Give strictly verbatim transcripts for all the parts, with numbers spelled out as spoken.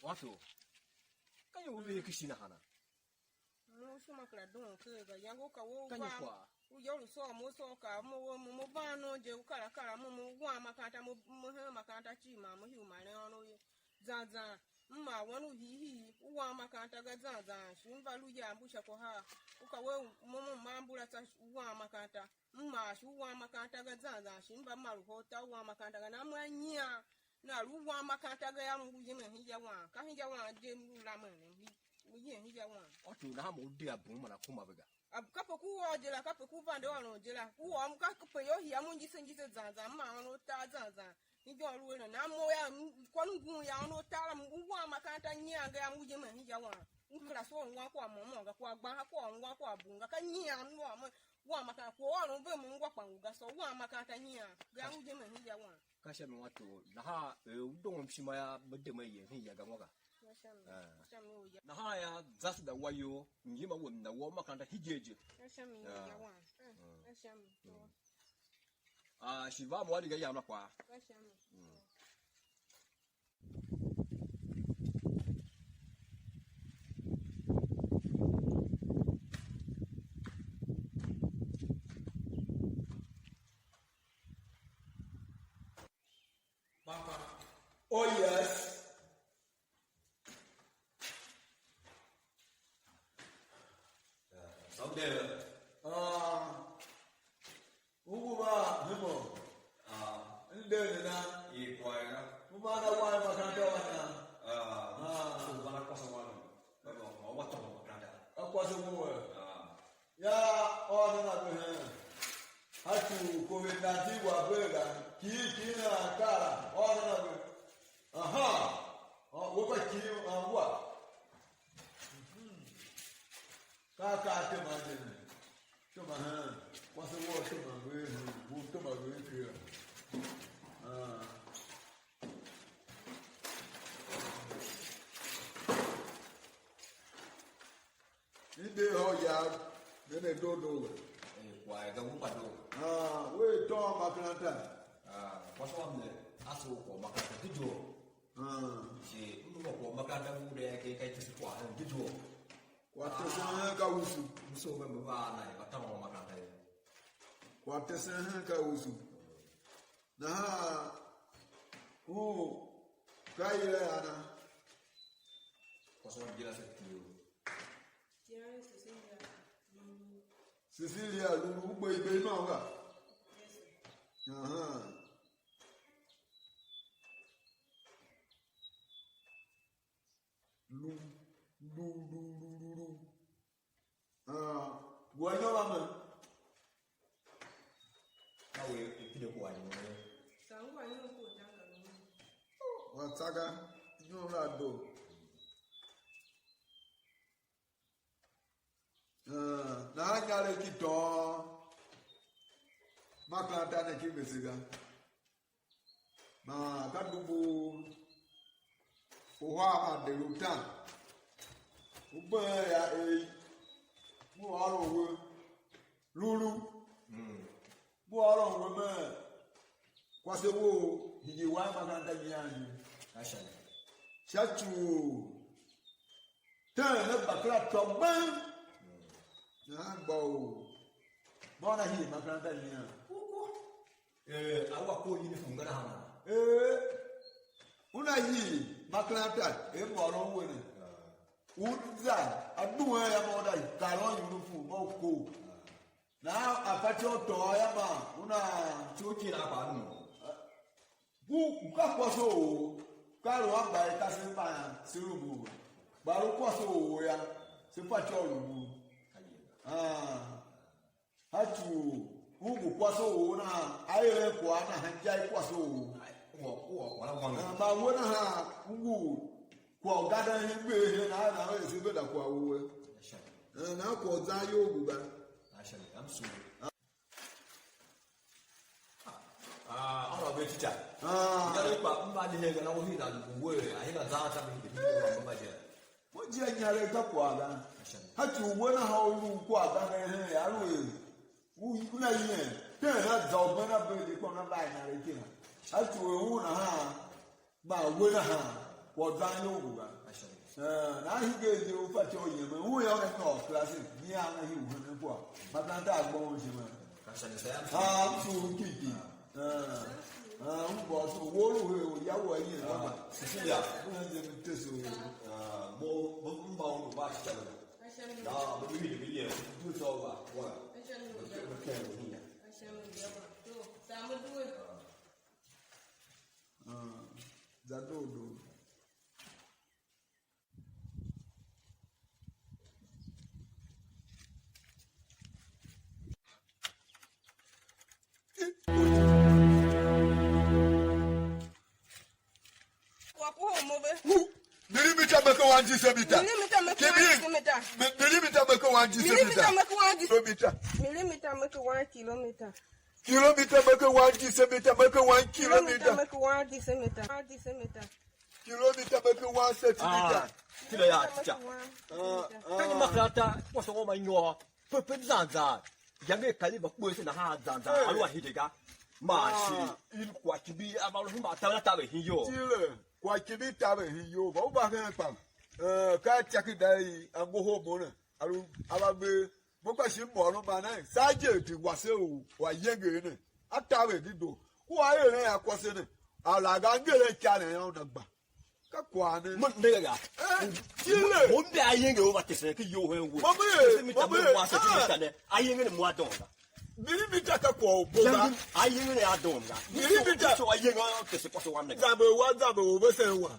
Ôso, ka nyi u ve kishina hana? Mo u shima kera doon ker ga, yange u ka we u Ka nyi van, kwagh? U ya u lu sôr mo, sôr kaa mo, we mo, mo van non je, u kara kara mo, mo wan makanta, mo, mo hen makanta cii, man mo hii u maren ônov ye. Zan zan, m ma wan u hiihii, u wan makanta ga zan zan, shi m va lu ya mbu sha kwahar, u ka we u mo, mo man mbula tsô u wan makanta. M maa shi u wan makanta ga zan zan, shi m va mar u hoo ta u wan makanta ga, na m a nyian, na lu u wan makanta ga yô, m ngu yemen hen ya wam, ka hen ya wam je m lu lamen ne, m yen hen ya wam. Ôto nahan mo u de a bum man a kuma ve ga. A, kape ku wôô je la, kape ku vande ôron je la, ku wôô, kape yo hia mo ngise ngise zan zan, m maa ônov tar zan zan, hen ya u lu eren, na mo yô, m, kwan u ngun yô, ônov tar la, m, u wan makanta nyian ga yô, m ngu yemen hen ya wam, m kera soo u wan kwagh môm môm ga, kwagh gban ha kwagh u wan kwagh bum ga, ka nyian m lu a mo, wan makanta, kwagh u ôron ve mo ungwa kpa ngu ga, so wan makanta nyian ga, ngu je me hen ya wan. Ka sha mi wan tor, nahan er u doo mshima ya, me de me ye hen ya ga ngwa ga. Ka sha mi, Ah. ka sha mi u ya. Nahan ya za se da wa yo, m yima we m na wa u makanta hijir je. Ka sha mi Ah. ya wan. Mm. Ka sha mi. Ah, shi va mo a riga yam la kwagh. Ka sha mi. Mm. Oh yes. Someday. Ah. U ngu va hemo? Ah, m de ne na? I kwagh na. U va na wai makaranta wa na? Ah, Ah. so va na kwase wam. Ba ba ma wa tômô makaranta. A kwase mo we. Ah. Ya ôr na na ve hen. A cu covid nineteen wa ve ga. Ki ki na kara ôr na na ve. Aha. Ah, we ba ki a wa. Ka akaa a tema je ne. Tema hen, kwase wou tema ve hen, ngu tema ve kera. Ah. I de hô yav, ne ne doo doo we. Eh, kwagh ga ngu kpa doo. Ah, we tôô makaranta. Ah, kwase wam ne, a se u kwagh makaranta dedoo. Ah. Shi m ngu kwagh makaranta ngu de ke ka i tese kwagh hen dedoo. Kwagh tesen hen ka usu. M soo ve mba va a na ye, mba tamen makaranta ye. Kwagh tesen hen ka usu. Nahan u ka yila ya na? Kwase wam jila se kilo. Tiae Cecilia Lulu. Cecilia Lulu, u gbe igbe i môm ga? Yes, sir. Ahan. Lu, lu, lu, lu, lu, lu. Ah, gua nyôr a me. Ka we u pine kwagh nyôr ye? Sa ngu a nyôr ku u tanga lu. Wa tsaga, nyôr la do. Ah, nahan inyaregh ki tôôn, makeranta ne ki vese ga. Man ka dubu uhar man deri utan, u been ya ei, ngu ôron we lulu, ngu ôron we mer kwase wou hingir wan makeranta nyian ye. Ka sha ne. Sha ci u Teen ne gba kera tôgbem. Nahan gba u, ma una hii makeranta nyian? Eh, a wa ko uniform ga nahan? Eh, una hii makeranta, er mbôron we ne. U za, a duen ya ma una karon uniform, ma u ko. Nahan a fatyô u tôô ya ma una. Tso kila kpa a nôngo. Ngu, ngu ka kwase u or, ka lu a gba er ka se mba se lu ngu, kpa lu kwase u or yô, se fatyô u lu ngu. Ah, a ci u u ngu kwase u or nahan, a eren kwagh nahan inja i kwase u or. Ai, u ôr, u ôr kwagh la wang. Ah, man we nahan, u ngu kwagh u ganden i gber hen, nahan, nahan er se venda kwagh u we. Asha. Eh, nahan kwagh u zan iyol ngu ga. Asha, I'm sorry. Ah, all of it, teacher. Ah. Inyaregh kpa m va di hegen a u hii nan ngu we, a hii nan zan tam hii de hii wa mba je. Mo je inyaregh ka kwagh ga. Asha. Ha ci u we nahan u lu kwagh ga ne hen, aluer u, u na yen, ken a za u been a bee de kpa una va inyaregh kina. Ha ci u er un nahan, man we nahan. Kwagh zan iyol ngu ga. Eh, nahan hingir je u fatyô u yemen, u yô, ka nyôr class, nyian na hii u henen kwagh. Makaranta a gbong ishima. Ah, m sugh kiki. Ah, ah, m bôr so, wo lu he u ya u a yen wa ma. Cecilia. U hen je m te so. Ah, mo, mo, m ba u lu ba shi ta. Ya, mo mi mi ye. Du so wa, wa. Mo ke, mo ke mo ni ya. Ah, za do do. Kwagh kohol mo ve. Hu, milimita meke wan dise mita. Milimita meke wan dise mita. Mi-, milimita meke wan dise mita. Milimita meke wan dise. Kilomita. Milimita meke wan kilomita. Kilomita meke wan dise mita, meke wan kilomita. Kilomita meke wan dise mita. Wan dise mita. Kilomita meke wan sentimita. Ah, tile ya, teacher. Ah, ah. Ka ni makaranta, kwase wama nyôr, pepe zan zan. Yange kaliva kpoghol se nahan zan zan, hey, a lu a hide ga. Man shi, ah, in kwagh kimbir, a va lu hemba taver a taver hen iyol. Tile, kwagh kimbir taver hen iyol, va u va hen kpa. Eh, ka ityakida i a ngohol mo ne, a lu, a va ver. Mo kpa shi m ôron man ne, sergeant wase u, u a yenger ne, a taver dedoo. Kua eren a kwase ne, a la ga ngeren ikaren yô, una gba. Ka kwagh ne. Mo nenge ga. Eh, tile. Mo, mo mbe a yenge u va tesen ki iyol hen we. Mo mbe, tesen mita mo mbe, mo wa se ah, mita ne. A yenge ne mo a don ga. Milimita ka kwagh u bo ga. A yenge ne a don ga. Milimita. So a yenge a tesen kwase wam ne ga. Zamber wa, zamber u vesen wa.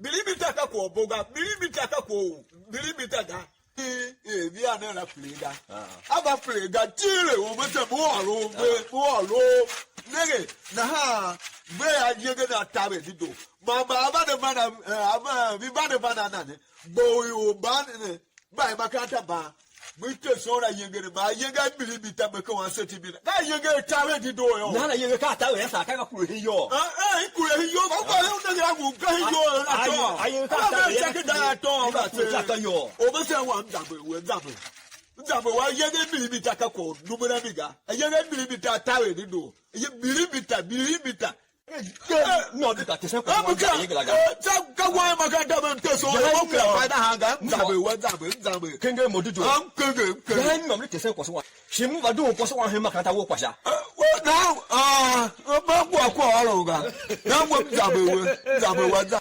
Milimita ka kwagh u bo ga. Milimita ka kwagh u, milimita ga. I, i, via ne la pile ga. Ah. A va pile ga, tile u me se, mo ôr u, me, mo ôr u. Nenge, nahan, ve a yenge na taver dedoo. Ma, ma, a va de va na, eh, a va, vi va de va na na ne. Gbo u i u ban ne, ba i makaranta ban. Mo i te soo la yenge ne, ma a yenge a milimita meke wan sentimita. Ka a yenge a taver dedoo yô. Nahan a yenge ka a taver yô, saa ka ka kure hen iyol. Ah, eh, i kure hen iyol, ma u kpa u nenge a ngu ka hen iyol, a tôô. A yenge ka a taver yô, ka kure hen iyol. O ve se wa, m zamber we, m zamber. M zamber we, a yenge milimita ka kwagh u numera mi ga. A yenge milimita a taver dedoo. A ye milimita, milimita. Eh, no, di ka tesen kwagh u yenge la ga. Eh, sa ka wa makaranta me m te so, ya, o m ya, fa da hanga, m zamber we, m zamber, m zamber. Kenge mo dudu. Am kenge, m kenge. Ya, no, di tesen kwagh u Shi m va dugh kwase wam hen makaranta wou kwasha. Eh, we, now, ah, ma kwagh kwagh ôron ga. Now, we, m zamber we, m zamber we, m za-